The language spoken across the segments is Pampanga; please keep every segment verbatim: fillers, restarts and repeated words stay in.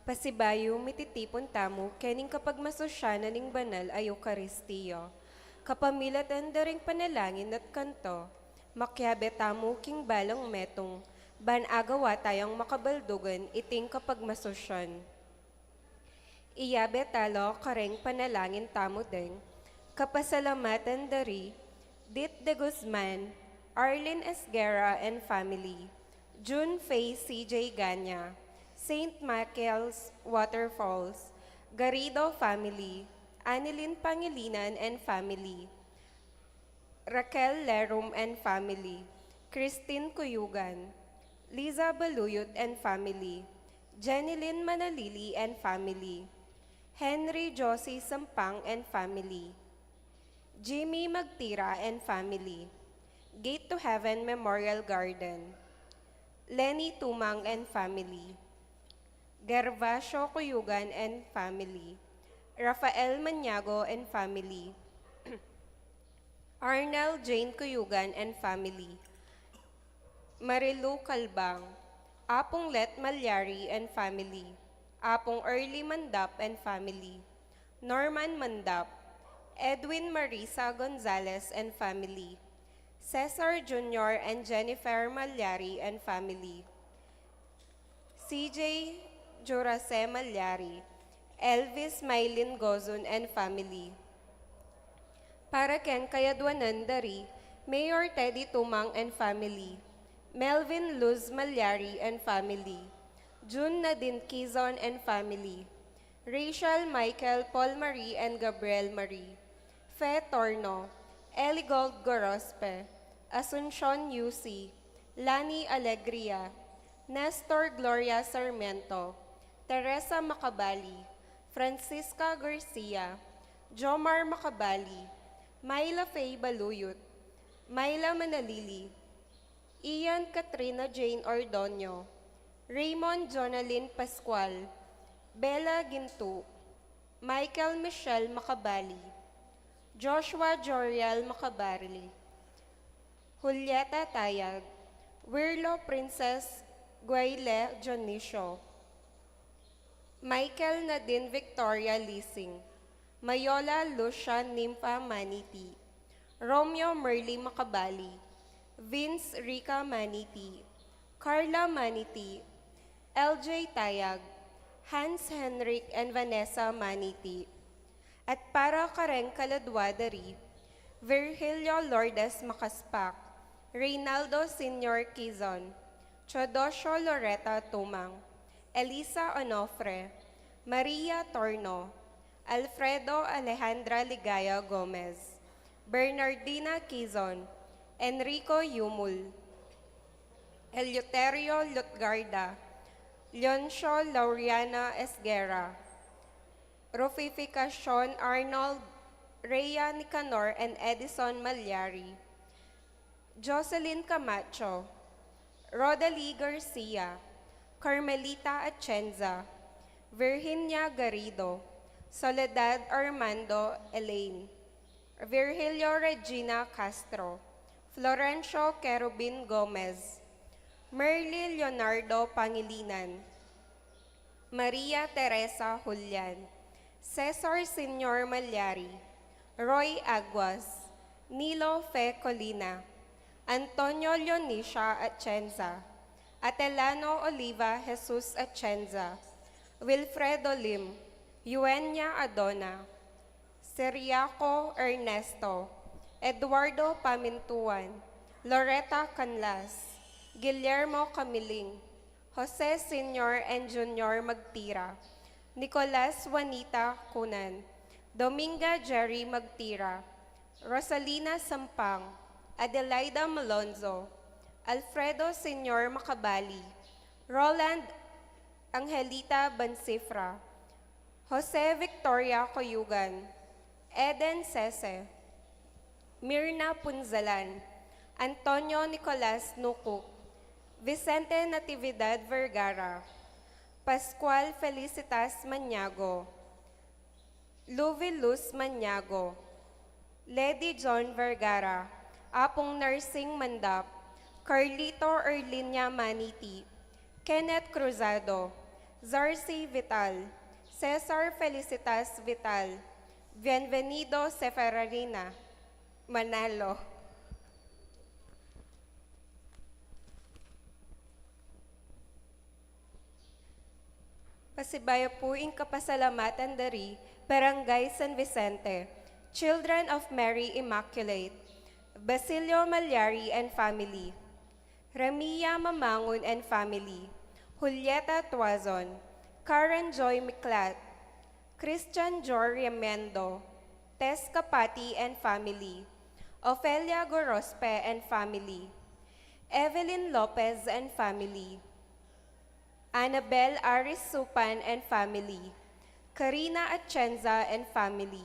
Pasibayu mititipun tamu kening kapagmasusyanan ning banal a Eukaristia. Kapamilatan da ring panalangin at kanto, makiabe tamu king balang metung, ban agawa tayang makabaldugan iting kapagmasusyan. Iyabe tala kareng panalangin tamu deng kapasalamatan da ri Dit de Guzman, Arlene Esguerra and family, June Faye C J Ganya, Saint Michael's Waterfalls, Garrido family, Anilin Pangilinan and family, Raquel Lerum and family, Christine Cuyugan, Liza Baluyot and family, Jenilyn Manalili and family, Henry Josie Sampang and family, Jimmy Magtira and family, Gate to Heaven Memorial Garden, Lenny Tumang and family, Gervasio Cuyugan and family, Rafael Maniago and family, Arnel Jane Cuyugan and family, Marilu Calbang, Apung Let Malyari and family, Apung Early Mandap and family, Norman Mandap, Edwin Marisa Gonzalez and family, Cesar Junior and Jennifer Malyari and family, C J Jurase Malyari, Elvis Mylin Gozon and family. Para keng kayadwanan da ri Mayor Teddy Tumang and family, Melvin Luz Malyari and family, June Nadine Quizon and family, Rachel Michael Paul Marie and Gabriel Marie, Fe Torno, Eligold Gorospe, Asuncion U C, Lani Alegria, Nestor Gloria Sarmiento, Teresa Macabali, Francisca Garcia, Jomar Macabali, Myla Faye Baluyot, Myla Manalili, Ian Katrina Jane Ordoño, Raymond Jonalyn Pascual, Bella Gintu, Michael Michelle Macabali, Joshua Joriel Macabali, Julieta Tayag, Wirlo Princess Guayle Dionisio, Michael Nadine Victoria Lising, Mayola Lucia Nympha Maniti, Romeo Merly Macabali, Vince Rica Maniti, Carla Maniti, L J Tayag, Hans Henrik and Vanessa Maniti, at para kareng kaladwa da ri Virgilio Lourdes Macaspac, Reynaldo Senior Quizon, Teodosio Loretta Tumang, Elisa Onofre, Maria Torno, Alfredo Alejandra Ligaya Gomez, Bernardina Quizon, Enrico Yumul, Eleuterio Lutgarda, Leoncio Lauriana Esguerra, Rufificacion Arnold, Rhea Nicanor and Edison Malyari, Jocelyn Camacho, Rodalie Garcia, Carmelita Atienza, Virginia Garrido, Soledad Armando Elaine, Virgilio Regina Castro, Florencio Kerubin Gomez, Merly Leonardo Pangilinan, Maria Teresa Julian, Cesar Senior Malyari, Roy Aguas, Nilo Fe Colina, Antonio Leonicia Atienza, Atelano Oliva Jesus Atienza, Wilfredo Lim, Yuenia Adona, Ciriaco Ernesto, Eduardo Pamintuan, Loretta Canlas, Guillermo Camiling, Jose Senior and Junior Magtira, Nicolas Juanita Cunan, Dominga Jerry Magtira, Rosalina Sampang, Adelaida Malonzo, Alfredo Senior Macabali, Roland Angelita Bansifra, Jose Victoria Coyugan, Eden Sese, Mirna Punzalan, Antonio Nicolas Nucuc, Vicente Natividad Vergara, Pascual Felicitas Maniago, Louviluz Maniago, Lady John Vergara, Apung Nursing Mandap, Carlito Erlinia Maniti, Kenneth Cruzado, Zarcy Vital, Cesar Felicitas Vital, Bienvenido Seferarina, Manalo. Pasibayu pu ing kapasalamatan dari Barangay San Vicente, Children of Mary Immaculate, Basilio Malyari and family, Ramia Mamangun and family, Julieta Tuazon, Karen Joy Miklat, Christian Jor Remiendo, Tess Capati and family, Ofelia Gorospe and family, Evelyn Lopez and family, Annabel Aris Supan and family, Karina Atienza and family,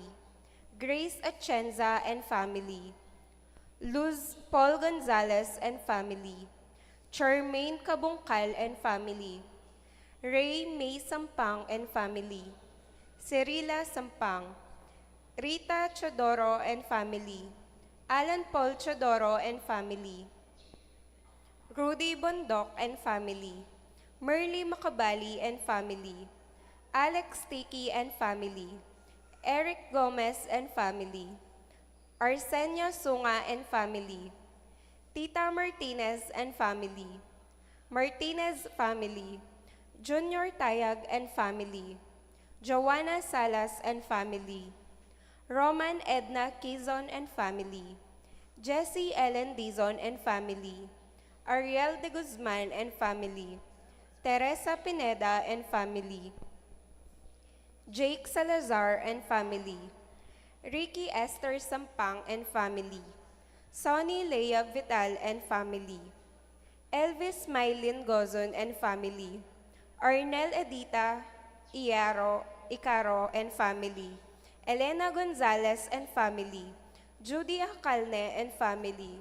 Grace Atienza and family, Luz Paul Gonzalez and family, Charmaine Cabungcal and family, Ray May Sampang and family, Cirila Sampang, Rita Teodoro and family, Alan Paul Teodoro and family, Rudy Bondoc and family, Merly Macabali and family, Alex Tiki and family, Eric Gomez and family, Arsenia Sunga and family, Tita Martinez and family, Martinez family, Junior Tayag and family, Joanna Salas and family, Roman Edna Kizon and family, Jessie Ellen Dizon and family, Ariel de Guzman and family, Teresa Pineda and family, Jake Salazar and family, Ricky Esther Sampang and family, Sonny Lea Vital and family, Elvis Mylin Gozon and family, Arnel Edita Iaro, Icaro and family, Elena Gonzalez and family, Judy Acalne and family,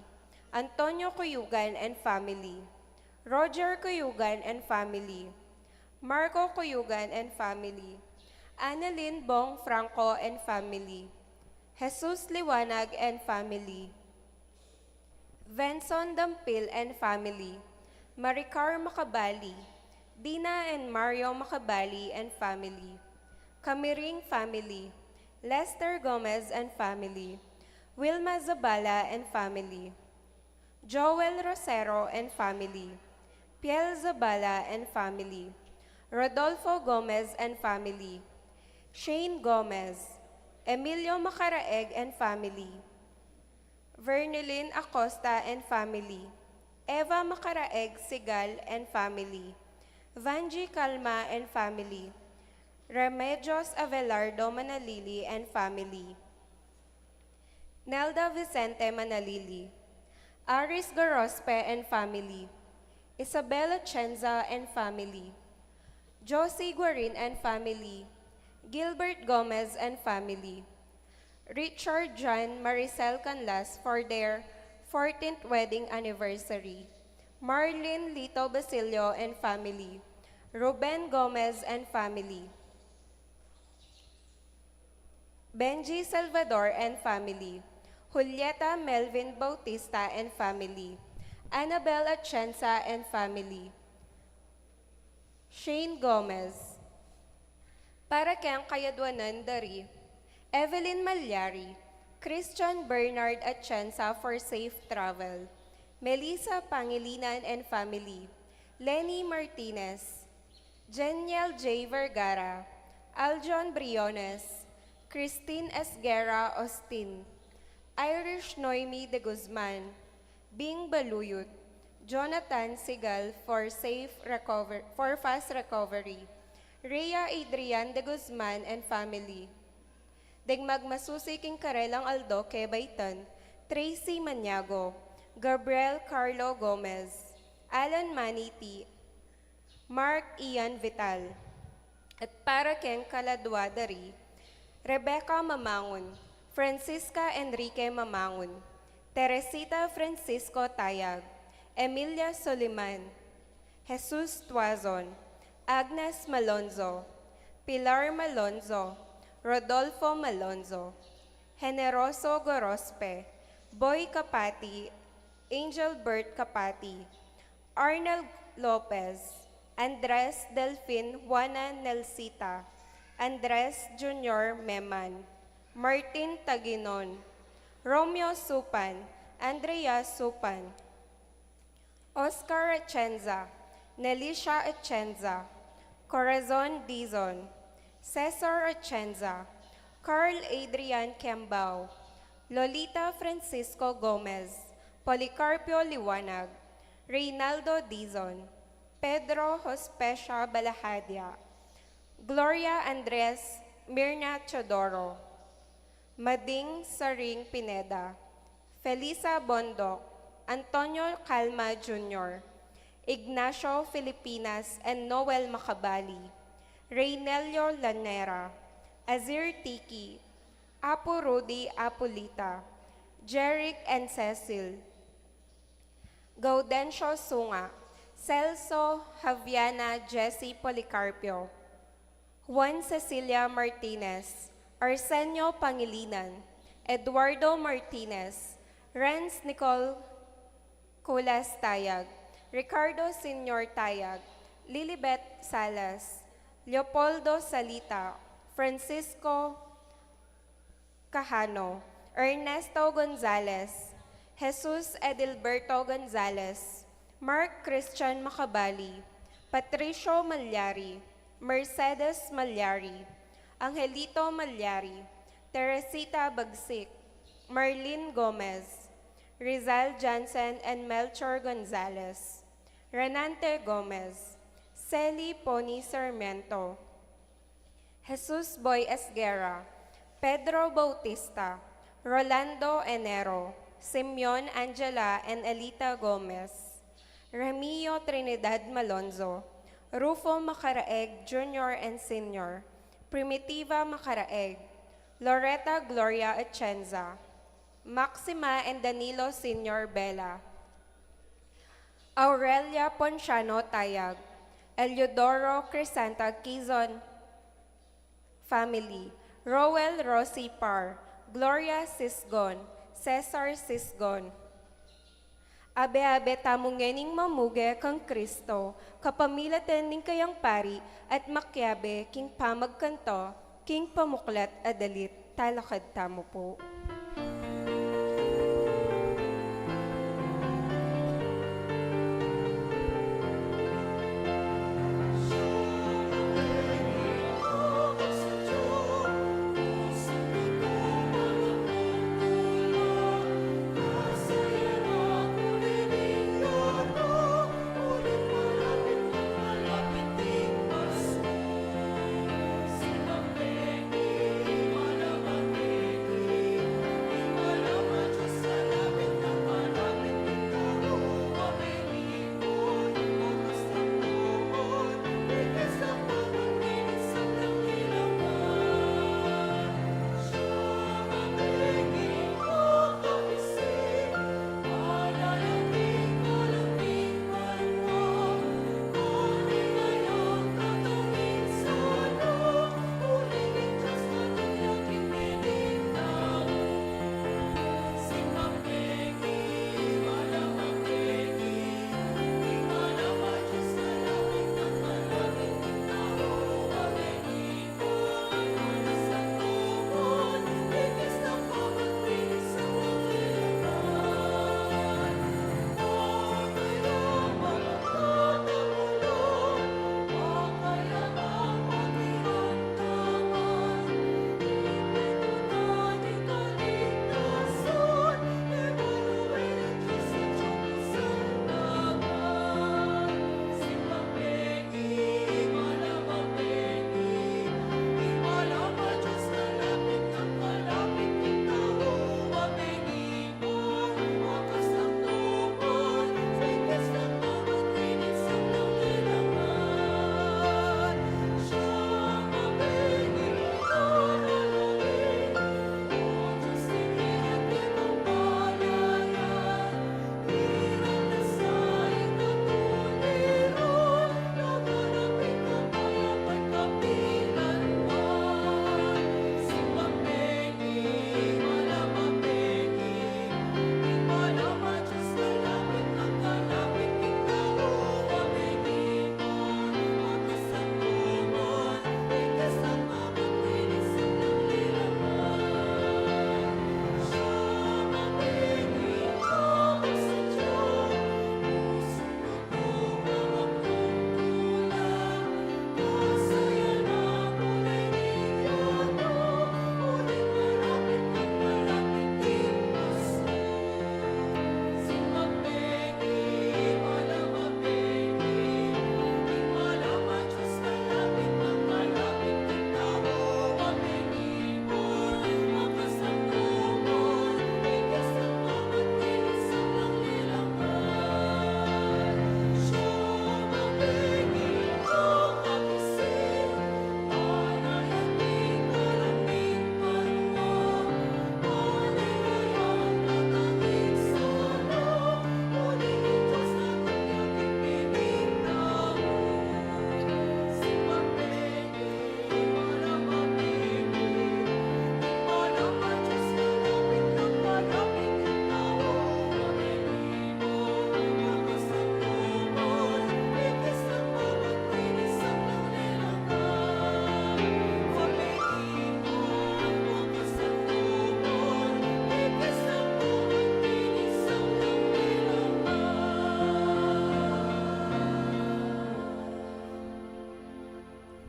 Antonio Cuyugan and family, Roger Cuyugan and family, Marco Cuyugan and family, Annalyn Bong Franco and family, Jesus Liwanag and family, Venson Dampil and family, Maricar Macabali, Dina and Mario Macabali and family, Camiring family, Lester Gomez and family, Wilma Zabala and family, Joel Rosero and family, Piel Zabala and family, Rodolfo Gomez and family, Shane Gomez, Emilio Macaraeg and family, Vernilin Acosta and family, Eva Macaraeg Sigal and family, Vangie Calma and family, Remedios Abelardo Manalili and family, Nelda Vicente Manalili, Aris Gorospe and family, Isabella Chenza and family, Josie Guarin and family, Gilbert Gomez and family, Richard John Maricel Canlas for their fourteenth wedding anniversary, Marlene Lito Basilio and family, Ruben Gomez and family, Benji Salvador and family, Julieta Melvin Bautista and family, Annabel Atienza and family, Shane Gomez. Para keng kayadwanan dari Evelyn Malyari, Christian Bernard Atienza for safe travel, Melissa Pangilinan and family, Lenny Martinez, Jeniel J Vergara, Aljon Briones, Christine Esguerra Austin, Irish Noemi de Guzman, Bing Baluyut, Jonathan Sigal for safe recover-, for fast recovery, Rhea Adrian de Guzman and family, deng magmasusi king karelang aldo kebaitan, Tracy Maniago, Gabriel Carlo Gomez, Alan Maniti, Mark Ian Vital. At para keng kaladwa dari, Rebecca Mamangun, Francisca Enrique Mamangun, Teresita Francisco Tayag, Emilia Soliman, Jesus Tuazon, Agnes Malonzo, Pilar Malonzo, Rodolfo Malonzo, Generoso Gorospe, Boy Capati, Angel Bert Capati, Arnel Lopez, Andres Delfin, Juana Nelsita, Andres Junior Meman, Martin Taginon, Romeo Supan, Andrea Supan, Oscar Atienza, Nelisha Atienza, Corazon Dizon, Cesar Atienza, Carl Adrian Kembao, Lolita Francisco Gomez, Policarpio Liwanag, Reynaldo Dizon, Pedro Hospecia Balahadia, Gloria Andres, Mirna Teodoro, Mading Saring Pineda, Felisa Bondoc, Antonio Calma Junior, Ignacio Filipinas and Noel Macabali, Reynelio Lanera, Azir Tiki, Apu Rudy Apolita, Jeric and Cecil, Gaudencio Sunga, Celso Javiana Jesse Policarpio, Juan Cecilia Martinez, Arsenio Pangilinan, Eduardo Martinez, Renz Nicole Culas Tayag, Ricardo Senior Tayag, Lilibet Salas, Leopoldo Salita, Francisco Cajano, Ernesto Gonzalez, Jesus Edilberto Gonzalez, Mark Christian Macabali, Patricio Malyari, Mercedes Malyari, Angelito Malyari, Teresita Bagsik, Marlene Gomez, Rizal Jansen and Melchor Gonzalez, Renante Gomez, Celi Poni Sarmiento, Jesus Boy Esguerra, Pedro Bautista, Rolando Enero, Simeon Angela and Elita Gomez, Remio Trinidad Malonzo, Rufo Macaraeg Junior and Senior, Primitiva Macaraeg, Loretta Gloria Atienza, Maxima and Danilo Senior Bela, Aurelia Ponciano Tayag, Eliodoro Crisanta Quizon family, Roel Rossi Par, Gloria Sisgon, Cesar Sisgon. Abe-abe tamu ngening mamuge kang Kristo, kapamilatan ning kayang pari at makiabe king pamagkanto, king pamuklat a dalit. Talakad tamu pu.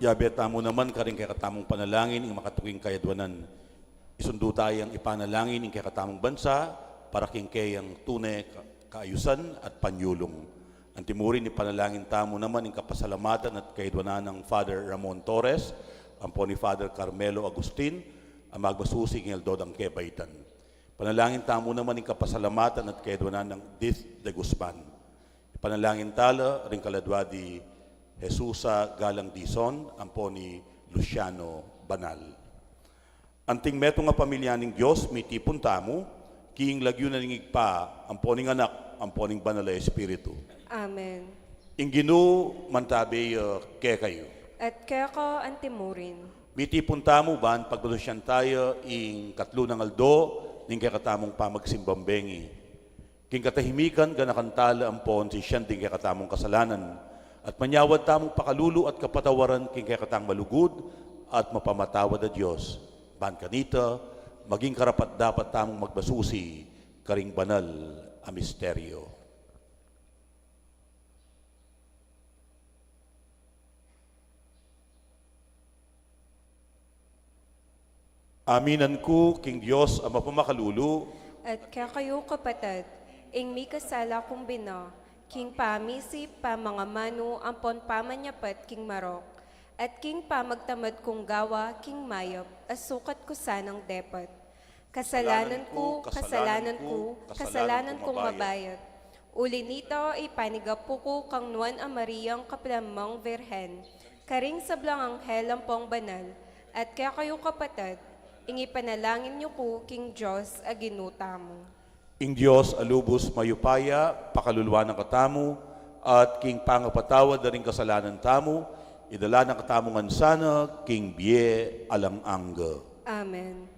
Yabe tamu naman karing kekatamung panalangin ing makatuking kayadwanan. Isundu tayang ipanalangin ing kekatamung bansa para king keyang tune ka-, kaayusan at panyulung. Antimurin ipanalangin tamu naman ing kapasalamatan at kayadwanan nang Father Ramon Torres, ampo ni Father Carmelo Agustin, a magmasusi king aldo dang kebaitan. Panalangin tamu naman ing kapasalamatan at kayadwanan nang Dith de Guzman. Ipanalangin tala ring kaladwa di Jesusa Galang Dizon, ampo ni Luciano Banal. Anting metung a pamilya ning Dios, mitipun tamu king lagyu na ning Ibpa, ampo ning Anak, ampo ning Banal a Espiritu. Amen. Ing Ginu mantabe ya kekayu. At keka antimurin. Mitipun tamu ban pagmasusyan taya ing katlu nang aldo ning kekatamung pamagsimbang bengi. King katahimikan, ganakan tala ampon sisian ding kekatamung kasalanan, at manyawad tamung pakalulu at kapatawaran king kekatang malugud at mapamatawad a Dios. Ban kanita, maging karapat-dapat tamung magmasusi karing banal a misteryo. Aminan ku king Dios a mapamakalulu. At kekayu, kapatad, ing mikasala kung bina, king pamisip, pamangamanu, ampon pamanyapat king marok, at king pamagtamad kung gawa king mayap, a sukat ku sanang depat. Kasalanan ku, kasalanan ku, kasalanan kung mabayat. Uli nita, ipanigapu ku kang Nuan a Mariang kapilanmang Virgen, karing sablang anghel ampong banal, at kekayu, kapatad, ing ipanalangin yu ku king Dios a Ginu tamu. Ing Dios a lubus mayupaya, pakaluluan na katamu, at king pangapatawad da ring kasalanan tamu, idala na katamu ngan sana king bie alang angga. Amen.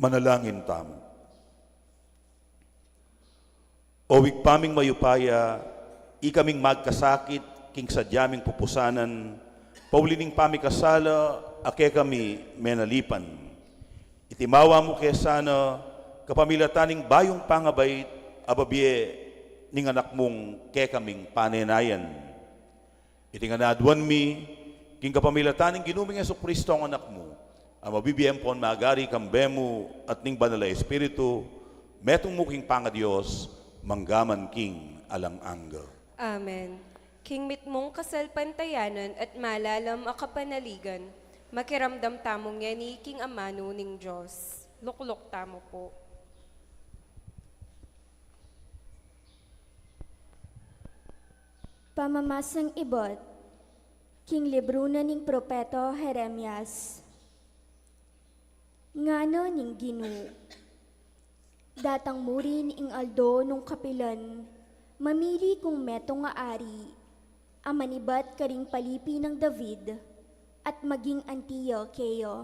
Manalangin tamu. O Ibpa ming mayupaya, ikaming magkasakit king sadya ming pupusanan, pauli ning pamikasala a kekami menalipan. Itimawa mu ke sana kapamilatan ning bayung pangabait a babie ning Anak mung kekaming panenayan. Iti ngan aduan mi, king kapamilatan ning Ginu ming Jesucristo a Anak mu, a mabibie ampon magari kambe mu at ning Banal a Espiritu, metung mu king pangaDios, mangga man king alang angga. Amen. King mitmung kasalpantayanan at malalam a kapanaligan, makiramdam tamu ngeni king amanu ning Dios. Lukluk tamu pu. Pamamasang ibat king libru na ning propeta Jeremias. Ngana ning Ginu, datang murin ing aldo nung kapilan mamili kung metung a ari a manibat karing palipi nang David at maging anti ya keya.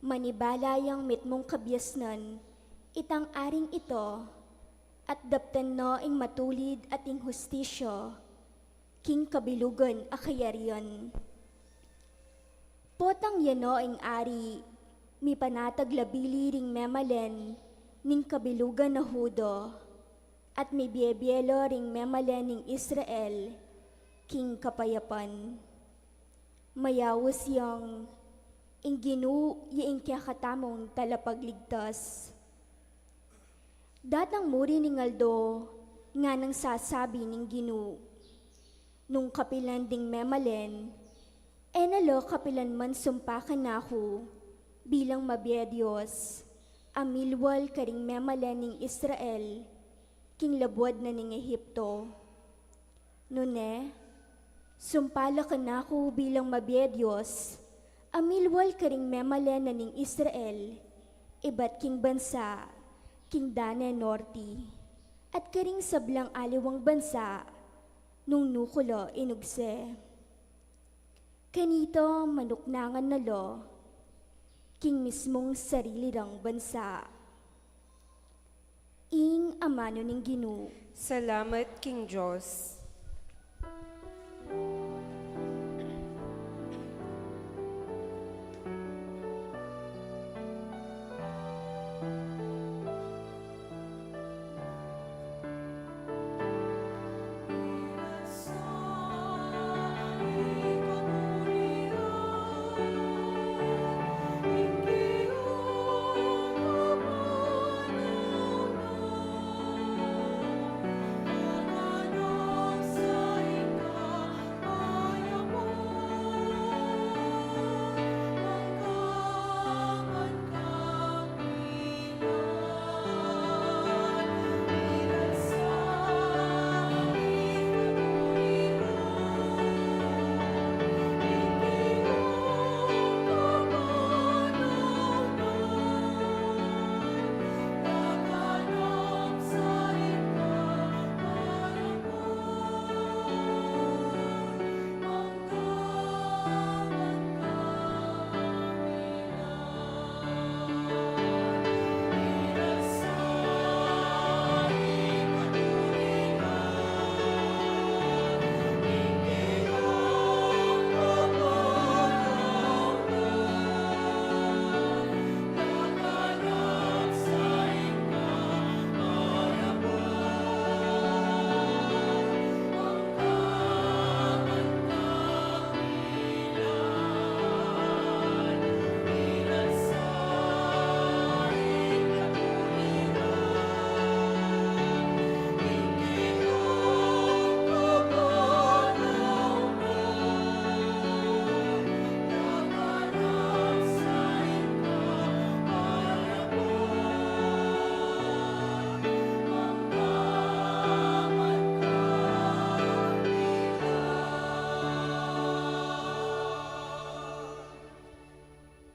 Manibala yang mitmung kabiasnan itang aring ito, at daptan na ing matulid at ing hustisya king kabilugan a kayarian. Potang ya no ing ari, mipanatag la bili ring memalen ning kabilugan a Juda, at mibiebie la ring memalen ning Israel king kapayapan. Mayaus yang ing Ginu ya ing kekatamung talapagligtas. Datang murin ing aldo, nganang sasabi ning Ginu, nung kapilan ding memalen, e na la kapilan man sumpa kanaku bilang mabie Dios a milwal karing memalen ning Israel king labuad na ning Egipto. Nune, sumpa la kanaku bilang mabie Dios a milwal karing memalen na ning Israel ibat king bansa king Dane Norte, at karing sablang aliwang bansa nung nu ku la inugse. Kanita manuknangan na la king mismung sarili rang bansa. Ing amanu ning Ginu. Salamat king Dios.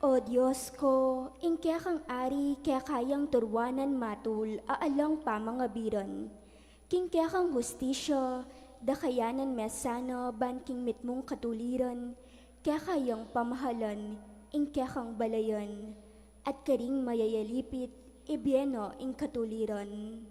O Dios ko, ing kekang ari keka yang turuanan matul a alang pamangabiran. King kekang hustisya, dakayanan me sana ban king mitmung katuliran, keka yang pamahalan ing kekang balayan. at karing mayayalipit, ibie no ing katuliran.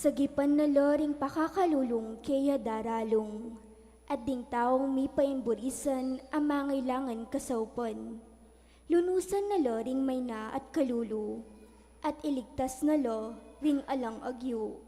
Sagipan na la ring pakakalulung keya daralung, at ding taung mipaimburisan a mangailangan kasaupan. Lunusan na la ring maina at kalulu, at iligtas na la ring alang agyu.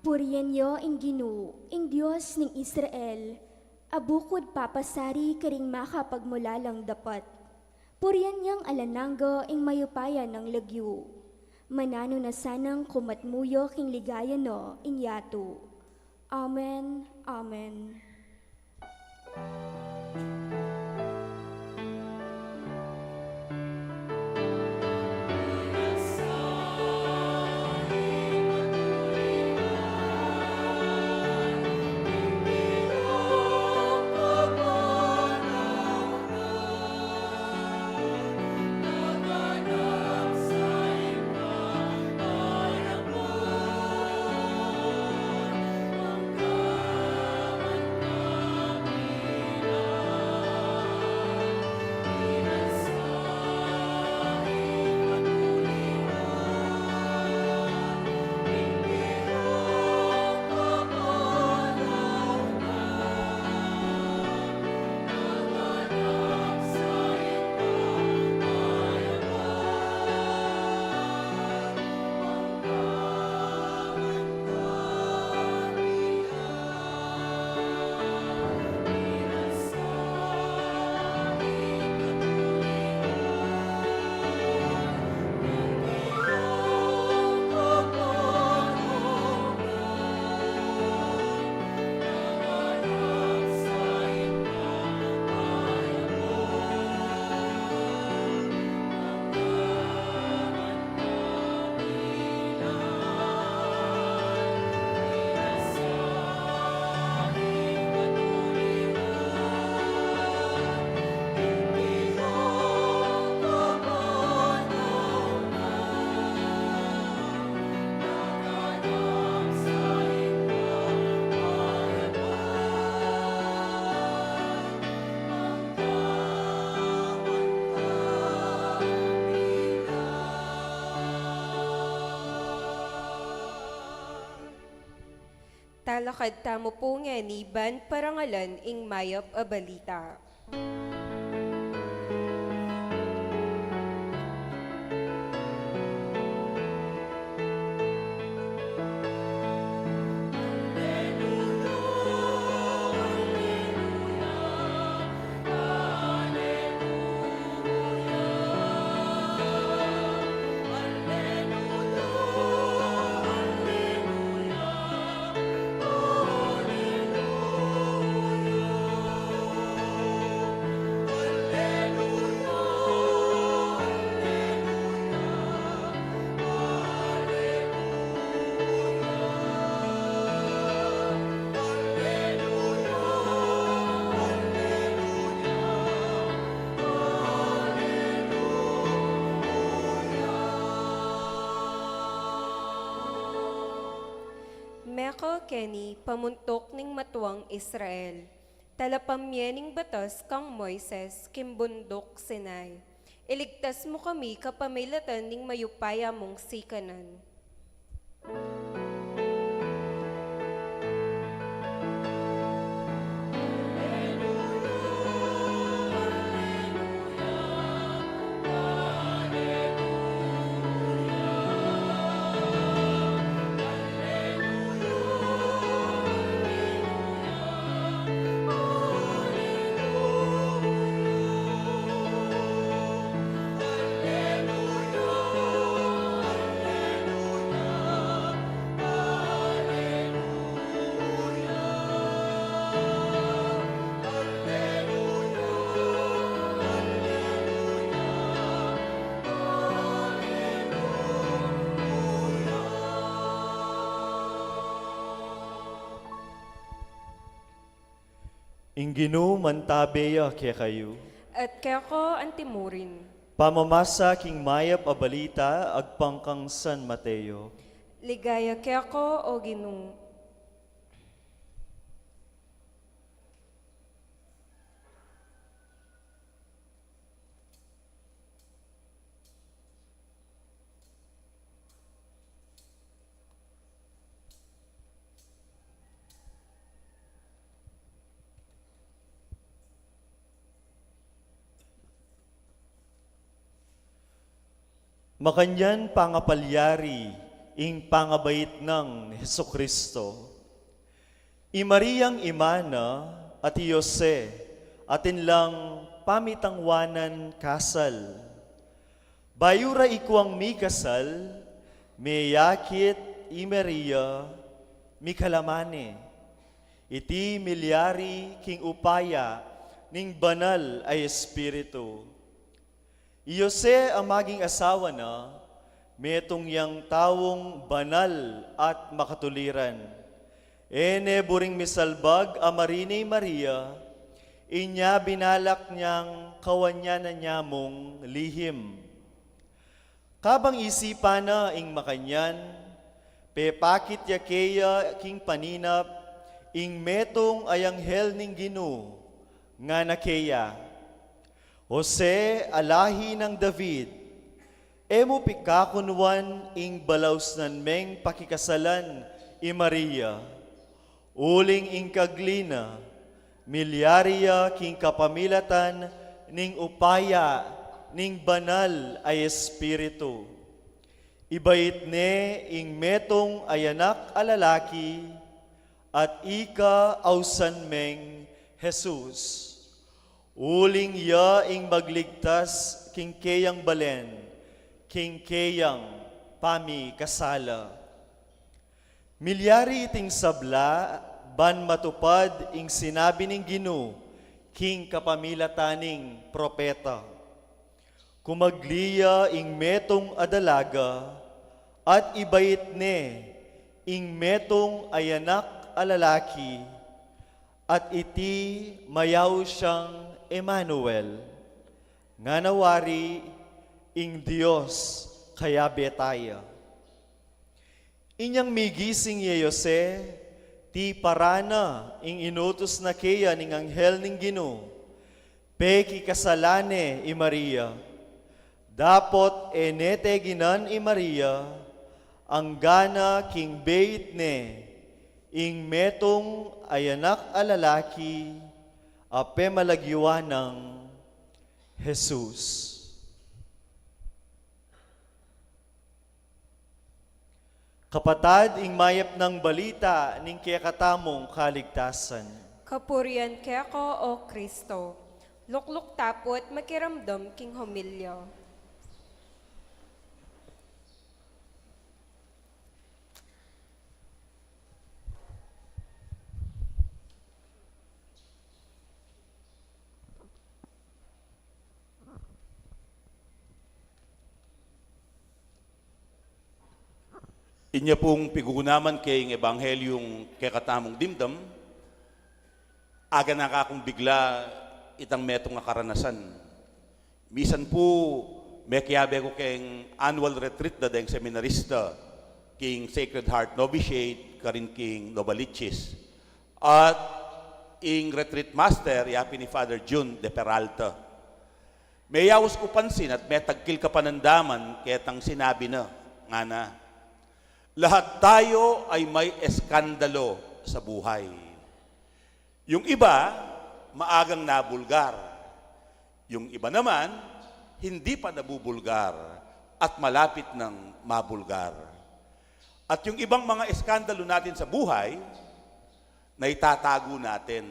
Purian yu ing Ginu, ing Dios ning Israel, a bukud papasari karing makapagmulalang dapat. Purian yang alang angga ing mayupaya nang lagyu. Mananu na sanang kumatmu ya king ligaya na ing yatu. Amen, amen. Talakad tamu pu ngeni ban parangalan ing mayap a balita. keni pamuntuk ning matuang Israel. Talapamye ning batas kang Moises king bunduk Sinai. Iligtas mu kami kapamilatan ning mayupaya mung sikanan. Ing Ginu mantabe ya kekayu. At keka antimurin. Pamamasa king mayap a balita agpang kang San Mateo. Ligaya keka, O Ginu. Makanyan pangapalyari ing pangabait nang Jesucristo. I Mariang ima na at i Jose atin lang pamitangwanan kasal. Bayu ra ikuang mikasal, meyakit i Maria, mikalamane. Iti milyari king upaya ning Banal a Espiritu. I Jose a maging asawa na, metung yang taung banal at makatuliran. E ne buring misalbag a marine i Maria, inya binalak niyang kawanyanan ya mung lihim. Kabang isipan na ing makanyan, pepakit ya keya king paninap ing metung a anghel ning Ginu, ngana keya, Jose a lahi nang David, e mu pikakunwan ing balausnan meng pakikasalan i Maria, uling ing kagli na milyari ya king kapamilatan ning upaya ning Banal a Espiritu. Ibait ne ing metung a anak a lalaki, at ika ausan meng Jesus. Uling ya ing magligtas king keyang balen, king keyang pamikasala. Milyari iting sabla ban matupad ing sinabi ning Ginu king kapamilatan ning propeta. Kumagli ya ing metung a dalaga, at ibait ne ing metung a anak a lalaki, at iti mayaus yang Emmanuel, ngana wari, ing Dios kayabe taya. Inyang migising i Jose, tiparan na ing inutus na keya ning anghel ning Ginu, pekikasalan ne i Maria. Dapot e ne teginan i Maria, anggana king beit ne ing metung a anak a lalaki, a pemalagiwan nang Jesus. Kapatad, ing mayap nang balita ning kekatamung kaligtasan. Kapurian keka, O Kristo. Lukluk tapu't makiramdam king homilya. Inya pung pigugunaman keng Ebanghelyung kekatamung dimdam, aganaka kung bigla itang metung a karanasan. Misan pu, mekiabe ku keng annual retreat da deng seminarista king Sacred Heart Novitiate, karin king Novaliches. At ing retreat master, ya pin i Father Jun de Peralta. Meyaus ku pansin at metagkil kapanandaman ketang sinabi na, ngana, "Lahat tayo ay may eskandalo sa buhay." Yung iba, maagang nabulgar. Yung iba naman, hindi pa nabubulgar at malapit nang mabulgar. At yung ibang mga eskandalo natin sa buhay, naitatago natin.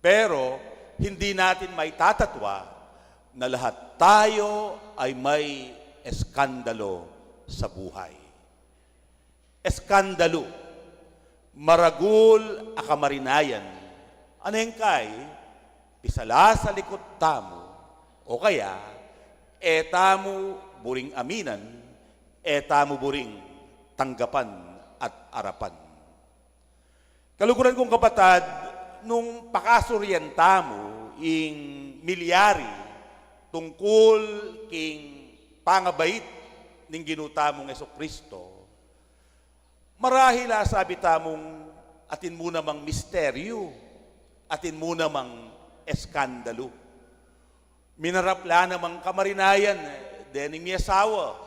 Pero hindi natin maitatatwa na lahat tayo ay may eskandalo sa buhay. Eskandalo, maragul a kamarinayan, anengkay pisalasalikut tamu, o kaya e tamu buring aminan, e tamu buring tanggapan at arapan. Kaluguran kung kapatad, nung pakasurian tamu ing milyari tungkul king pangabait ning Ginu tamung Jesucristo, marahil a sabi tamung atin mu namang misteryu, atin mu namang eskandalu. Minarap la namang kamarinayan dening miyasawa,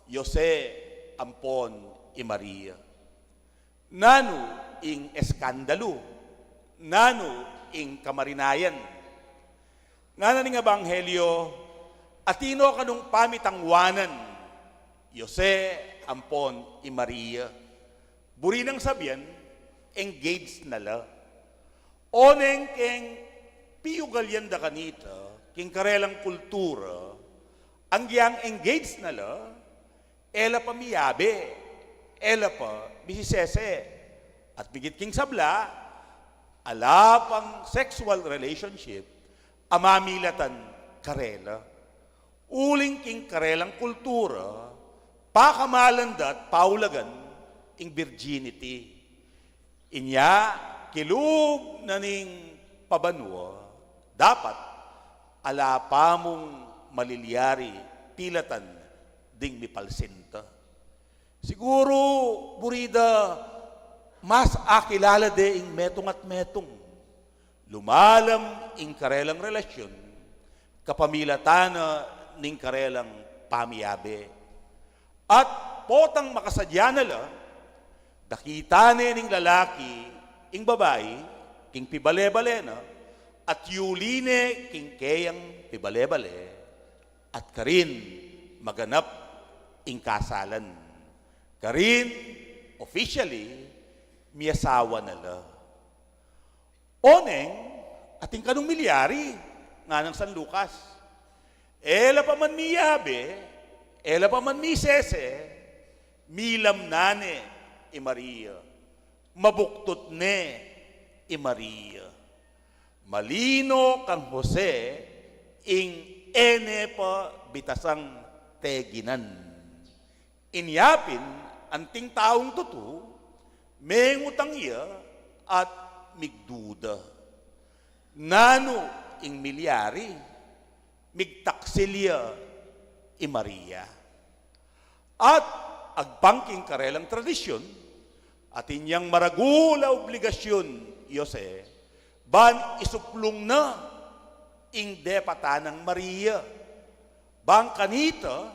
Jose ampon i Maria. Nanu ing eskandalu? Nanu ing kamarinayan? Ngana ning Ebanghelyo, "Atin no kanung pamitangwanan, Jose ampon i Maria." Buri nang sabian, engaged na la. Oneng keng piugalian da kanita king karelang kultura, agyang engaged na la, e la pa miyabe, e la pa misisese. At migit king sabla, ala pang sexual relationship a mamilatan karela. Uling king karelang kultura, pakamalan da't paulagan ing virginity. Inya, kilub na ning pabanua, dapat ala pa mung malilyari pilatan ding mipalsinta. Siguru, buri da mas akilala de ing metung at metung. Lumalam ing karelang relasyun, kapamilatan na ning karelang pamiyabe. At potang makasadya na la, dakita ne ning lalaki ing babai king pibale-bale na, at yuli ne king keyang pibale-bale, at karin maganap ing kasalan. Karin, officially, miyasawa na la. Oneng, atin kanung milyari, nganang San Lucas. E la pa man miyabe, e la pa man misese, milam na ne i Maria. Mabuktut ne i Maria. Malino kang Jose ing e ne pa bitasang teginan. Inya pin, anting taung tutu, mengutang ya at migduda. Nanu ing milyari? Migtaksil ya i Maria. At agpang king karelang tradisyun, atin yang maragul a obligasyun i Jose, ban isuplung na ing depatan nang Maria. Bang kanita,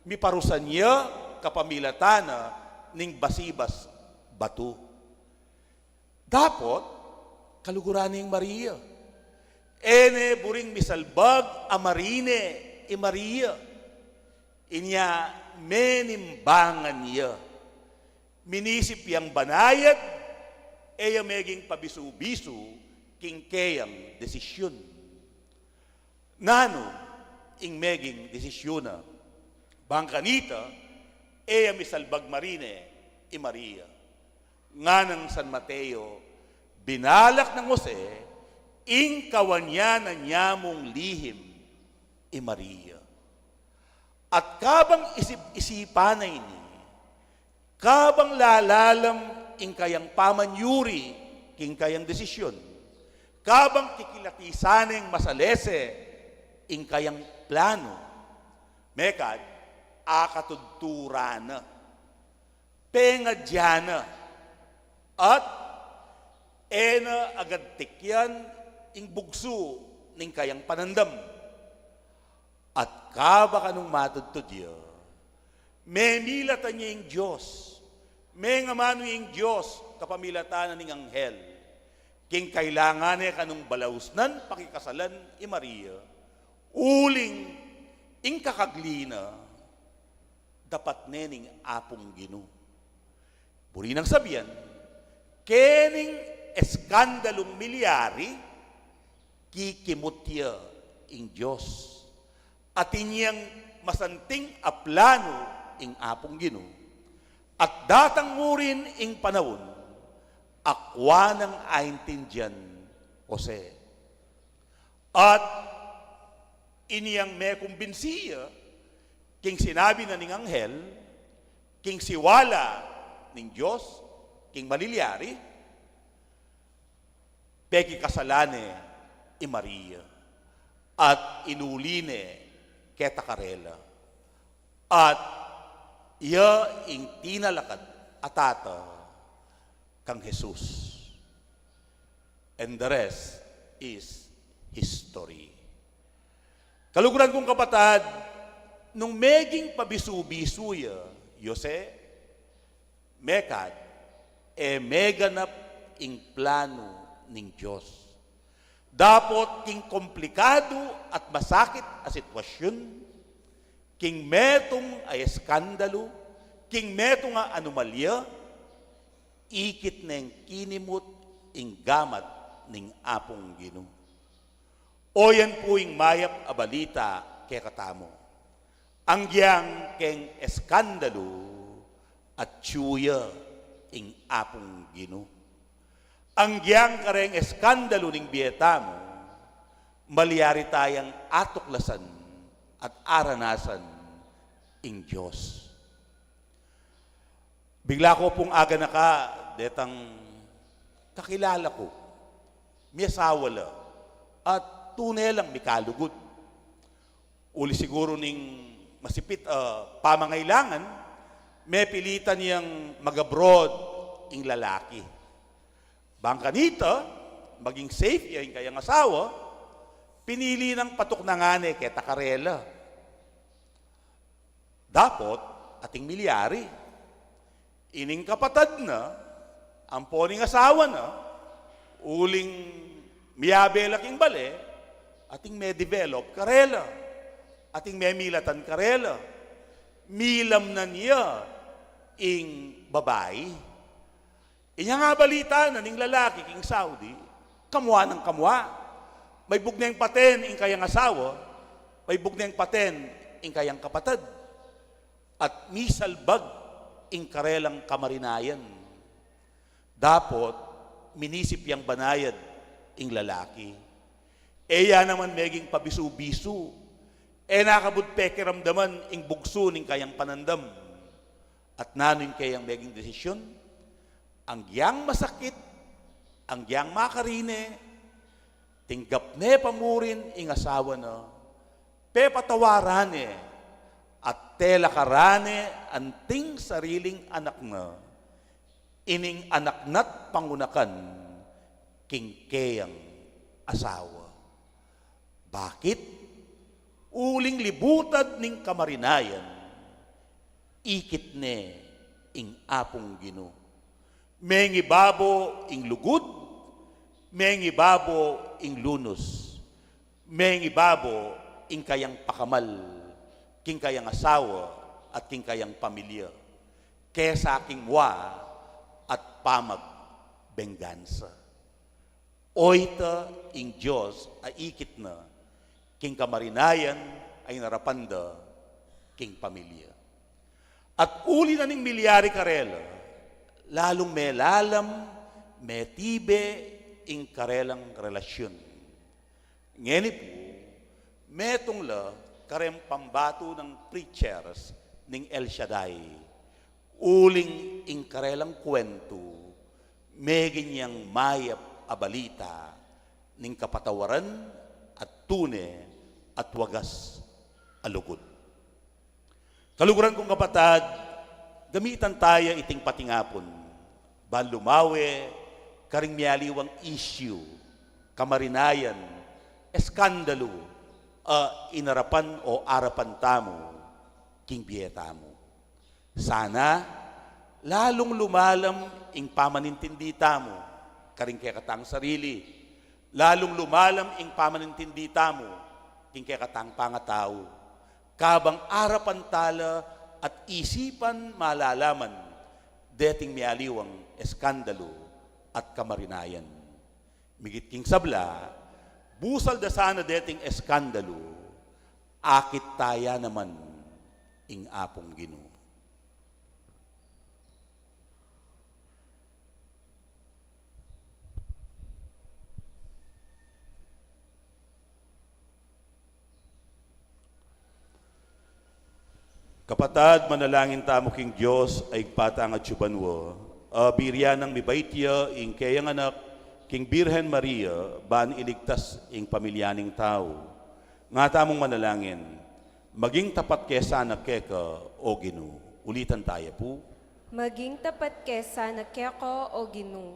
miparusan ya kapamilatan na ning basibas batu. Dapot, kaluguran ning Maria. E ne buring misalbag a marine i Maria. Inya menimbangan ya. Minisip yang banayad, e ya meging pabisu-bisu king keyang desisyun. Nanu ing meging desisyun na? Bang kanita, e ya misalbag marine i Maria. Nganang San Mateo, binalak nang Jose ing kawan ya na nyamung lihim i Maria. At kabang isip-isipan na ini, kabang lalalam ing kayang pamanyuri king kayang desisyun, kabang kikilatisan neng masalese ing kayang planu, mekad akatudturan na, pengadyan na, At e na agad tikyan ing bugsu ning kayang panandam. At kabang kanung matudtud ya, memilatan ya ing Dios, mengamanu ing Dios kapamilatan na ning anghel, king kailangan ne kanung balausnan pakikasalan i Maria, uling ing kakagli na dapat ne ning Apung Ginu. Buri nang sabian, kening eskandalung milyari, kikimut ya ing Dios. Atin yang masanting a planu ing Apung Ginu. At datang mu rin ing panaun, akwa nang aintindian, Jose. At ini yang mekumbinsi ya, king sinabi na ning anghel, king siwala ning Dios, king malilyari, pekikasalan ne i Maria, at inuli ne keta karela, at iya ing tinalakat a tata kang Jesus. And the rest is history. Kaluguran kung kapatad, nung meging pabisu-bisu ya, Jose, mekad, e meganap ing planu ning Dios. Dapot king komplikadu at masakit a sitwasyun, king metung a eskandalu, king metung a anomalya, ikit neng kinimut ing gamat ning Apung Ginu. O yan pu ing mayap a balita kekatamu. Anggiyang keng eskandalu, atyu ya ing Apung Ginu. Anggiyang kareng eskandalu ning bie tamu, malyari tayang atuklasan at aranasan ing Dios. Bigla ku pung aganaka detang kakilala ku. Miyasawa la. At tune lang mikalugud. Uli siguru ning masipit a pamangailangan, mepilitan yang mag-abroad ing lalaki. Bang kanita, maging safe ya ing kayang asawa, pinili nang patuknangan ne keta karela. Dapot, ating milyari. Ining kapatad na, ampo ning asawa na, uling miyabe la king bale, ating me-develop karela, ating memilatan karela, milamnan ya ing babai. Inya nga balita na ning lalaki king Saudi, kamua nang kamua. Maybug neng paten ing kayang asawa, maybug neng paten ing kayang kapatad. At misalbag ing karelang kamarinayan. Dapot, minisip yang banayad ing lalaki. E ya naman meging pabisu-bisu. E na kabud pekiramdaman ing bugsu ning kayang panandam. At nanu ing kayang meging desisyun? Anggiyang masakit, anggiyang makarine, tinggap ne pa mu rin ing asawa na, pepatawaran ne, at telakaran ne anting sariling anak na, ining anak na't pangunakan king keyang asawa. Bakit? Uling libutad ning kamarinayan, ikit ne ing Apung Ginu. Mengibabo ing lugud, mengibabo ing lunus, mengibabo ing kayang pakamal king kayang asawa at king kayang pamilya, kesa king mua at pamagbenggansa. Oyta ing Dios a ikit na king kamarinayan a inarapan da king pamilya. At uli na ning milyari karela, lalung melalam, metibe ing karelang relasyun. Ngeni pu, metung la kareng pambatu nang preachers ning El Shaddai, uling ing karelang kwentu, meging yang mayap a balita ning kapatawaran at tune at wagas a lugud. Kaluguran kung kapatad, gamitan taya iting patingapun Ban lumawe karing mialiwang issue, kamarinayan, eskandalu, a inarapan o arapan tamu king bie tamu. Sana, lalung lumalam ing pamanintindi tamu karing kekatang sarili, lalung lumalam ing pamanintindi tamu king kekatang pangatau, kabang arapan tala at isipan malalaman deting mialiwang eskandalu at kamarinayan. Migit king sabla, busal da sana deting eskandalu, akit taya naman ing Apung Ginu. Kapatad, manalangin tamu king Dios a Ibpa tang atsu banua, a birian nang mibait ya ing keyang anak king Birhen Maria ban iligtas ing pamilya ning tau. Nga tamung manalangin, maging tapat ke sana keka, O Ginu. Ulitan taya pu. Maging tapat ke sana keka, O Ginu.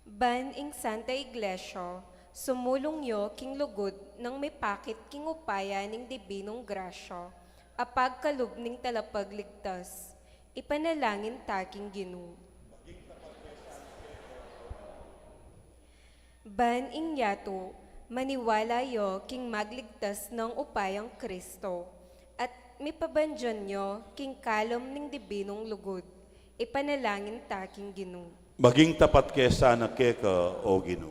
Ban ing Santa Iglesia, sumulung ya king lugud nang mipakit king upaya ning dibinung grasya a pagkalub ning Talapagligtas, ipanalangin ta king Ginu. Ban ing yatu, maniwala ya king magligtas nang upayang Kristo, at mipabandian ya king kalam ning dibinung lugud, ipanalangin ta king Ginu. Maging tapat ke sana keka, O Ginu.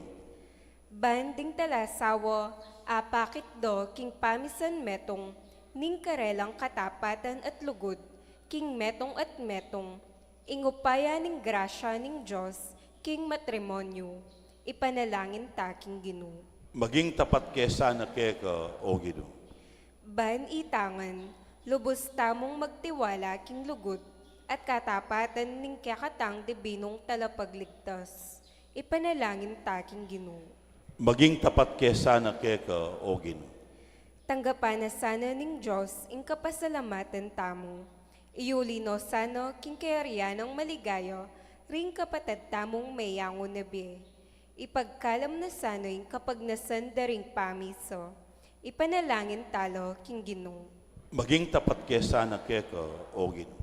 Ban ding talasawa, apakit da king pamisan metung ning karelang katapatan at lugud, king metung at metung, ing upaya ning grasya ning Dios king matrimonyu, ipanalangin ta king Ginu. Maging tapat ke sana keka, O Ginu. Ban itangan, lubus tamung magtiwala king lugud at katapatan ning kekatang dibinung Talapagligtas, ipanalangin ta king Ginu. Maging tapat ke sana keka, O Ginu. Tanggapan na sana ning Dios ing kapasalamatan tamu. Iyuli no sana king kayarian nang maligaya ring kapatad tamung meyangu na bie. Ipagkalam na sana ing kapagnasan da ring pamisa. Ipanalangin tala king Ginu. Maging tapat ke sana keka, O Ginu.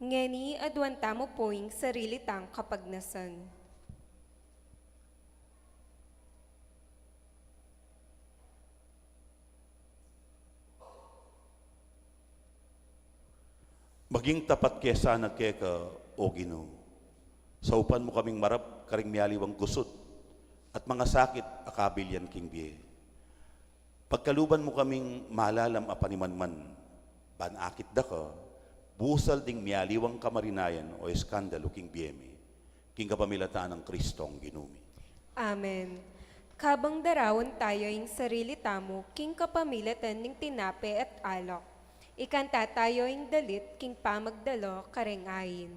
Ngeni aduan tamu pu ing sarili tang kapagnasan. Maging tapat ke sana keka, O Ginu. Saupan mu kaming marap karing mialiwang gusut at mangasakit a kabilian king bie. Pagkaluban mu kaming malalam a panimanman, ban akit da ka, busal ding mialiwang kamarinayan o eskandalu king bie mi, king kapamilatan nang Kristong Ginu mi. Amen. Kabang daraun tayu ing sarili tamu king kapamilatan ning tinape at alak, ikanta tayu ing dalit king pamagdala karing ain.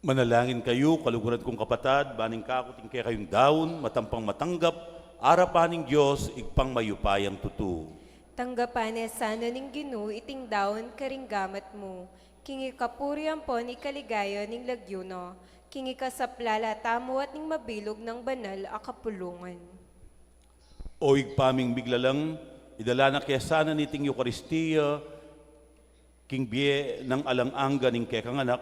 Manalangin kayu, kaluguran kung kapatad, ban ing kaku at ing kekayung daun, matampang matanggap arapan ning Dios, Ibpang mayupayang tutu. Tanggapan ne sana ning Ginu iting daun karing gamat mu, king ikapurian ampon ikaligaya ning lagyu na, king ikasaplala tamu at ning mabilug nang banal a kapulungan. O Ibpa ming miglalang, idala na ke sana niting Eukaristia, king bie nang alang angga ning kekang Anak,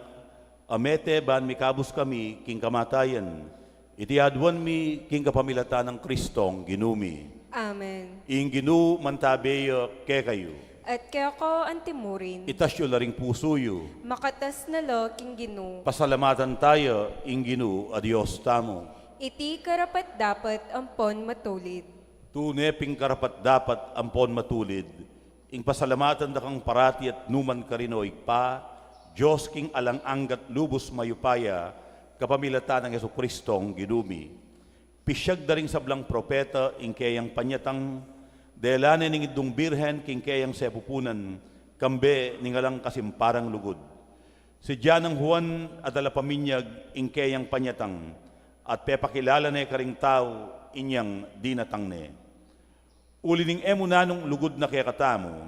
a mete ban mikabus kami king kamatayan. Iti aduan mi king kapamilatan nang Kristong Ginu mi. Amen. Ing Ginu mantabe ya kekayu. At keka antimurin. Itas yu la ring pusu yu. Makatas na la king Ginu. Pasalamatan taya ing Ginu a Dios tamu. Iti karapat-dapat ampon matulid. Tune pin karapat-dapat ampon matulid ing pasalamatan da kang parati at nukarin man, o Ibpa, Dios king alang angga at lubus mayupaya, kapamilatan nang Jesucristong Ginu mi. Pisyag da ring sablang propeta ing keyang panyatang, dela ne ning Indung Birhen king keyang sepupunan, kambe ning alang kasimparang lugud. Sidya nang Juan a Talapaminyag ing keyang panyatang, at pepakilala ne karing tau inyang dinatang ne. Uli ning e mu nanung lugud na kekatamu,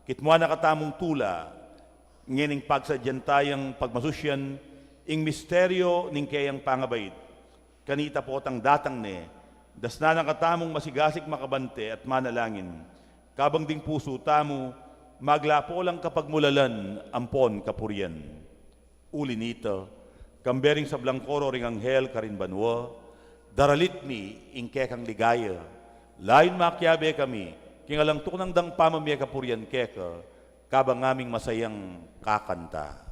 kitmuan na katamung tula, ngening pagsadyan tayang pagmasusyan ing misteryo ning keyang pangabait. Kanita potang datang ne, dasnan na katamung masigasig makabante at manalangin, kabang ding pusu tamu maglapo lang kapagmulalan ampon kapurian. Uli nita, kambe ring sablang koro ring anghel karin banua, daralit mi ing kekang ligaya. Layun makiabe kami king alang tuknang dang pamamie kapurian keka, kabang ngaming masayang kakanta.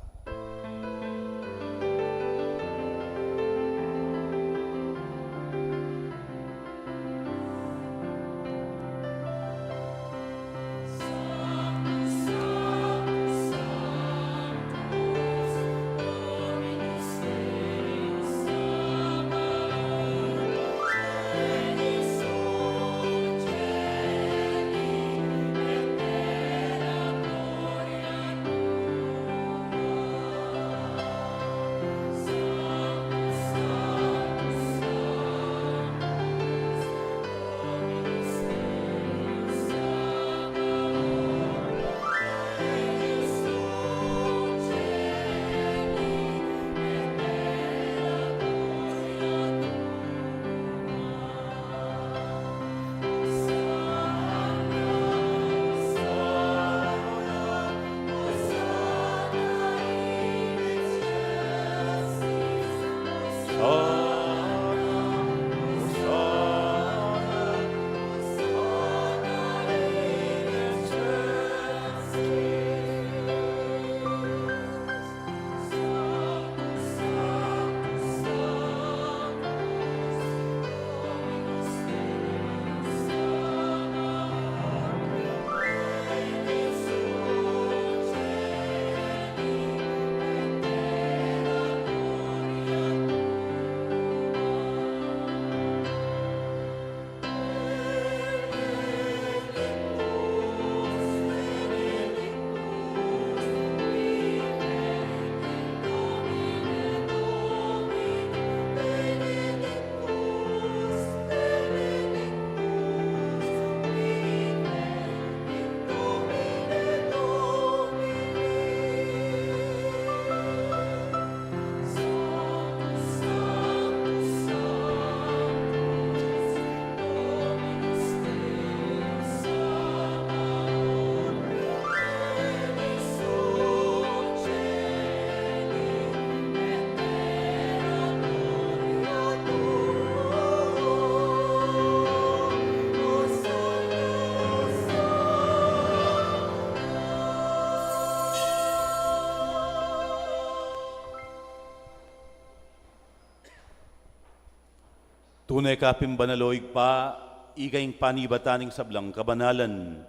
Tune ka pin banal, o Ibpa, ika ing panibatan ning sablang kabanalan,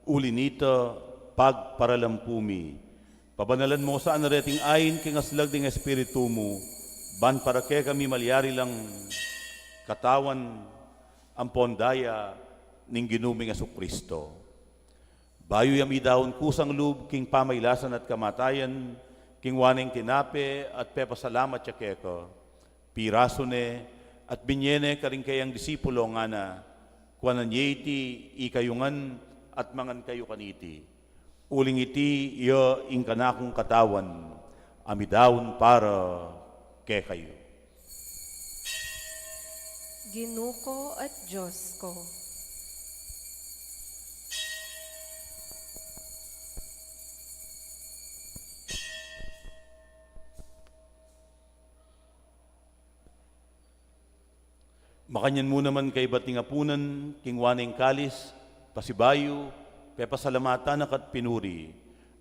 uli nita pagparalampu mi. Pabanalan mo sana reting ain king aslag ning Espiritu mu, ban para kekami malyari lang katawan ampon daya ning Ginu ming Jesucristo. Bayu ya midaun kusang lub king pamailasan at kamatayan, Kingwa ne ing tinape at pepasalamat ya keka, pirasu ne at binye ne karing kayang disipulo, ngana: Kuanan ye iti, ikayu ngan at mangan kayu kaniti. Uling iti ya ing kanakung katawan a midaun para kekayu. Ginu ku at Dios ku. Makanyan mu naman kaybat ning apunan, kingwa ne ing kalis, pasibayu, pepasalamatan na ka't pinuri,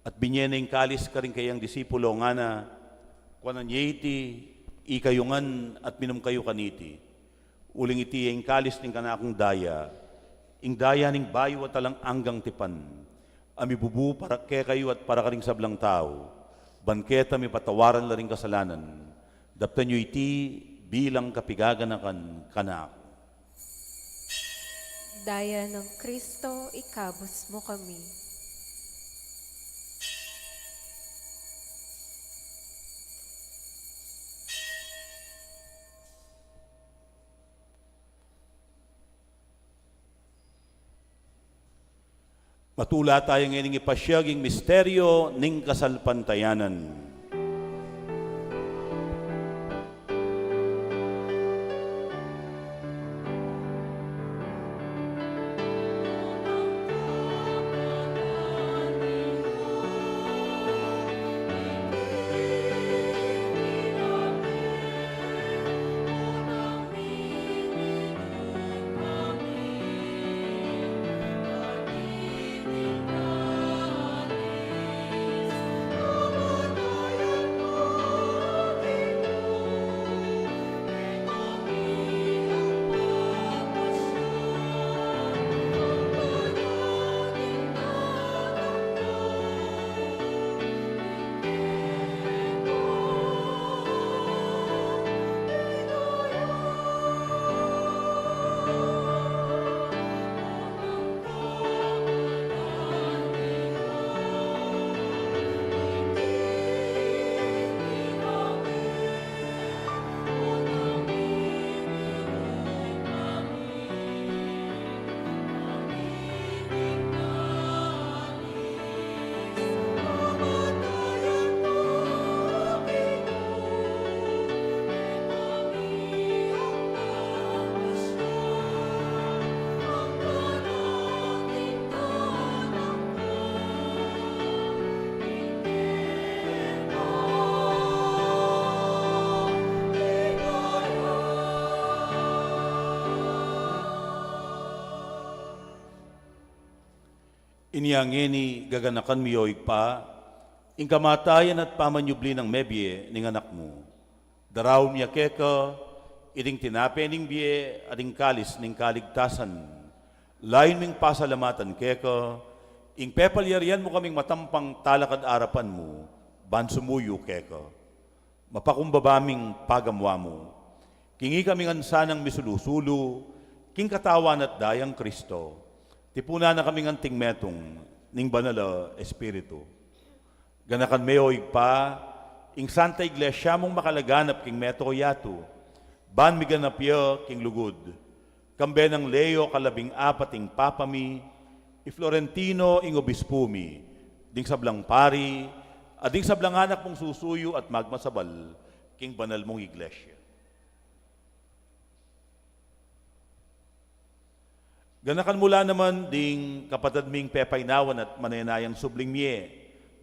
at binye ne ing kalis karing kayang disipulo, ngana: Kuanan ye iti, ikayu ngan at minum kayu kaniti. Uling iti ya ing kalis ning kanakung daya, ing daya ning bayu at alang anggang tipan, a mibubu para kekayu at para karing sablang tau, ban keta mipatawaran la ring kasalanan. Daptan yu iti bilang kapigaganakan kanaku. Daya nang Kristo, ikabus mu kami. Matula taya ngening ipasyag ing misteryo ning kasalpantayanan. Inya ngeni gaganakan mi, o Ibpa, ing kamatayan at pamanyubli nang mebie ning Anak mu. Daraun mi keka iting tinape ning bie at ing kalis ning kaligtasan. Layun ming pasalamatan keka ing pepalyarian mu kaming matampang talakad arapan mu, ban sumuyu keka. Mapakumbaba ming pagamu-amu. King ikami ngan sanang misulu-sulu king katawan at dayang Kristo, tipunan na kami ngan tingmetung ning Banal a Espiritu. Ganakan me, o Ibpa, ing Santa Iglesia mung makalaganap king mabilug a yatu, ban miganap ya king lugud. Kambe nang Leo kalabing apat ing Papa mi, i Florentino ing Obispu mi, ding sablang pari, at ding sablang anak mung susuyu at magmasabal king banal mung Iglesia. Ganakan mu la naman ding kapatad ming pepainawan at manenayang subling mie,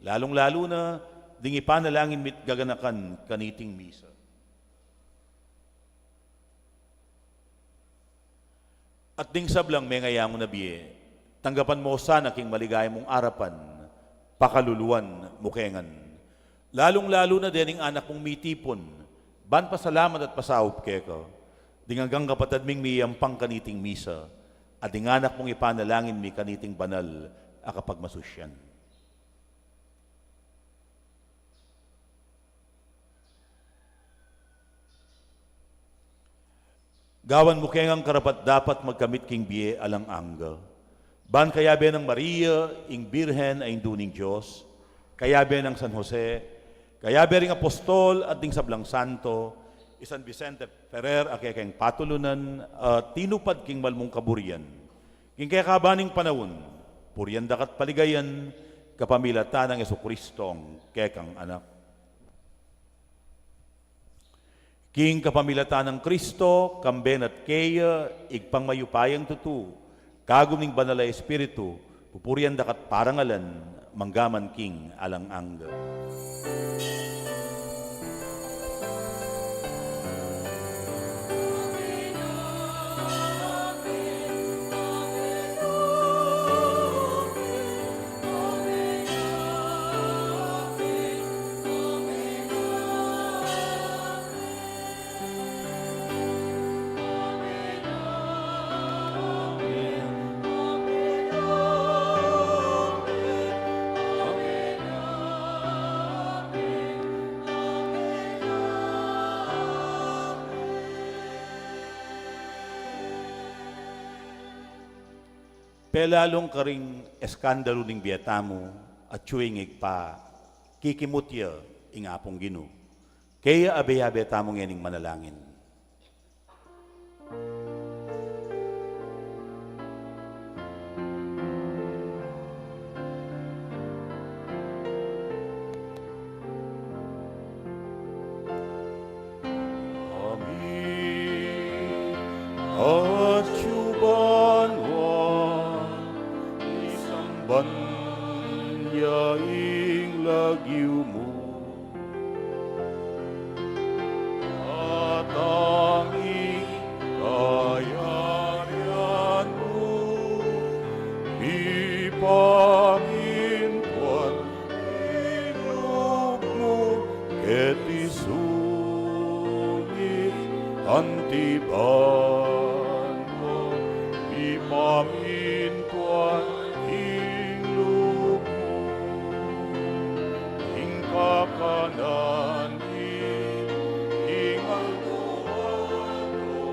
lalung-lalu na ding ipanalangin mi't gaganakan kaniting misa. At ding sablang mengayangu na bie, tanggapan mu sana king maligaya mung arapan, pakaluluan mu ke ngan. Lalung-lalu na dening anak mung mitipun, ban pasalamat at pasaup keka, ding anggang kapatad ming miyampang kaniting misa, at ding anak mung ipanalangin mi kaniting banal a kapagmasusyan. Gawan mu ke ngang karapat-dapat magkamit king bie alang angga. Ban kayabe nang Maria, ing Birhen a Indu ning Dios, kayabe nang San Jose, Kayabe ring apostol at ding sablang santo, i San Vicente Ferrer a kekeng patulunan, a tinupad king malmung kaburian. King kekaban ning panaun, purian da ka at paligayan, kapamilatan nang Jesucristong kekang Anak. King kapamilatan nang Kristo, kambe na at keya, Ibpang mayupayang tutu, kagum ning Banal a Espiritu, pupurian da ka at parangalan, manggaman king alang angga. Pelalung karing eskandalu ning bie tamu, atyu ing Ibpa, kikimut ya ing Apung Ginu. Kaya abe-abe tamu ngening manalangin. Amin. Atyu banua, isamban ya ing lagyu mu. Datang ing kayarian mu, mipamintuan ing lub mu, keti sulip anti banua, mipamintuan ing lub mu, ing kakanan mi king aldo-aldo,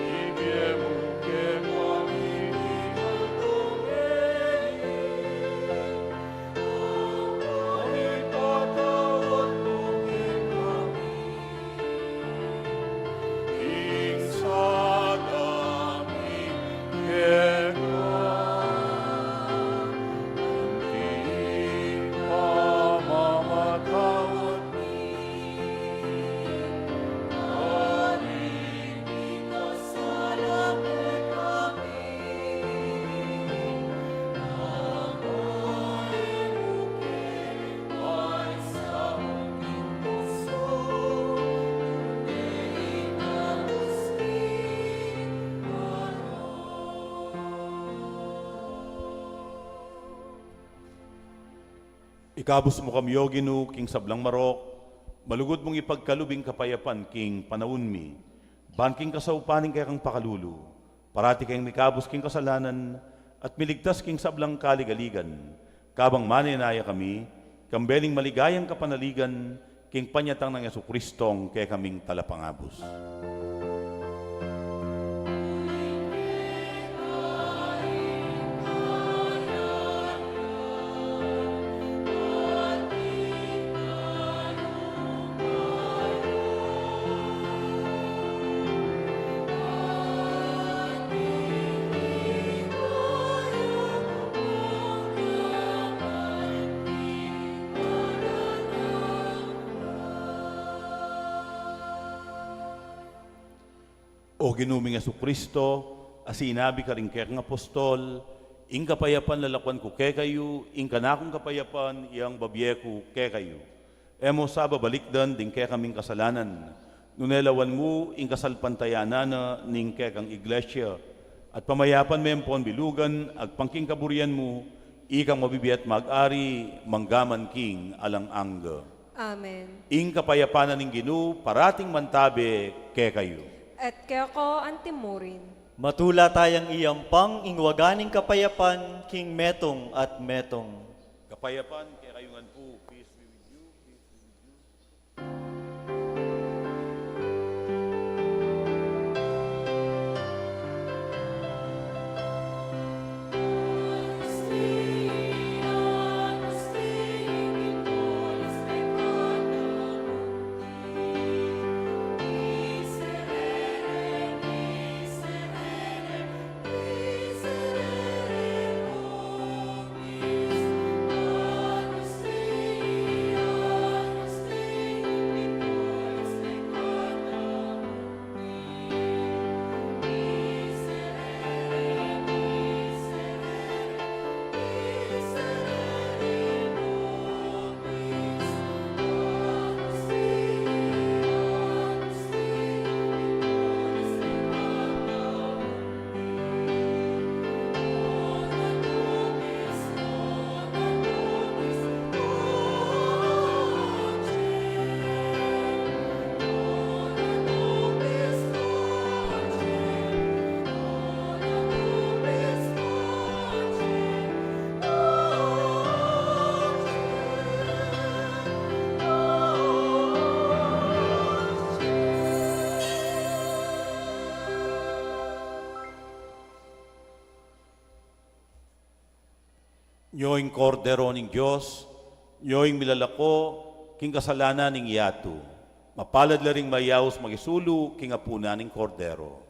ibie mu kekami king aldo ngeni, ipatawad mu kekami ing sala mi keka, anti ing pamamatawad mi karing mikasala kekami, nune e mu ke Ikabus mu kami, O Ginu, king sablang marok, malugud mung ipagkalub ing kapayapan king panaun mi, ban king kasaupan ning kekang pakalulu, parati keng mikabus king kasalanan, at miligtas king sablang kaligaligan, kabang manenaya kami, kambe ning maligayang kapanaligan, king panyatang nang Jesucristong kekaming Talapangabus. O Ginu ming Jesucristo, a sinabi karing kekang apostol, ing kapayapan lalakuan ku kekayu, ing kanakung kapayapan yang babie ku kekayu. E mu sa babalikdan ding kekaming kasalanan, nune lawan mu ing kasalpantayanan na ning kekang iglesia, at pamayapan me ampon bilugan agpang king kaburian mu, ikang mabibie at mag-ari manggaman king alang angga. Amen. Ing kapayapan na ning Ginu parating mantabe kekayu. At keka antimurin. Matula tayang iyampang ing waga ning kapayapan king metung at metung. Kapayapan kekayu ngan pu, peace be with you, peace be with you. Nyo ing Kordero ning Dios, nyo ing milalako king kasalanan ning yatu. Mapalad la ring mayaus makisulu king apunan ning Kordero.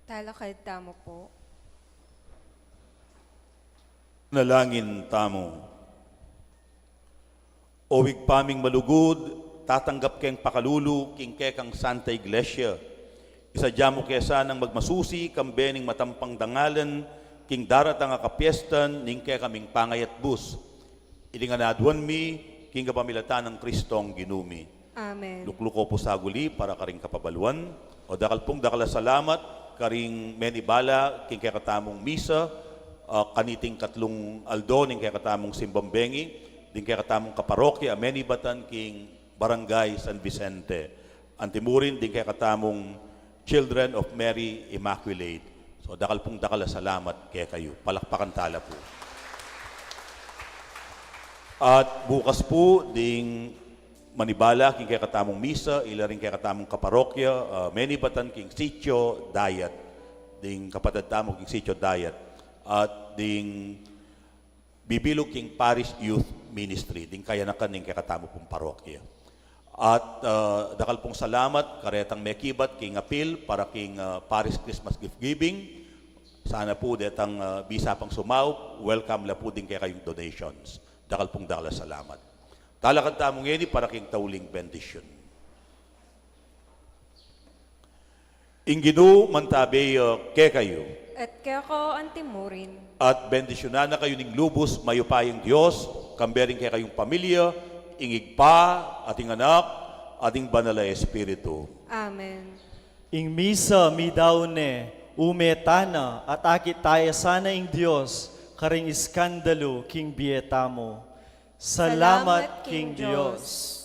Talakad tamu pu. Nalangin tamu. O Ibpa ming malugud, tatanggap keng pakalulu king kekang Santa Iglesia. Isadya mu ke sanang magmasusi kambe ning matampang dangalan king daratang a kapiestan ning kekaming pangayatbus. Iti ngan aduan mi king kapamilatan nang Kristong Ginu mi. Amen. Lukluko pu saguli para karing kapabaluan. O dakal pung dakal a salamat karing menibala king kekatamung misa, ah, kaniting katlung aldo ning kekatamung simbang bengi, ding kekatamung kaparokya a menibatan king Barangay San Vicente. Antimurin ding kekatamung Children of Mary Immaculate. So, dakal pung dakal a salamat kekayu. Palakpakan tala pu. At bukas pu, ding manibala king kekatamung misa, ila ring kekatamung kaparokya, ah, menibatan king Sitio Dayat. Ding kapatad tamu king Sitio Dayat. At ding bibilug king Parish Youth Ministry, ding kayanakan ning kekatamu pung parokya. At, ah, dakal pung salamat karetang mekibat king apil para king, ah, Parish Christmas Gift Giving. Sana pu detang, ah, bisa pang sumaup, welcome la pu ding kekayung donations. Dakal pung dakal a salamat. Talakad tamu ngeni para king tauling bendisyun. Ing Ginu mantabe ya kekayu. At keka antimurin. At bendisyunan na kayu ning lubus mayupayang Dios, kambe ring kekayung pamilya, ing Ibpa, at ing Anak, at ing Banal a Espiritu. Amen. Ing misa midaun ne, ume tana, at akit taya sana ing Dios, karing iskandalu king bie tamu. Salamat king Dios.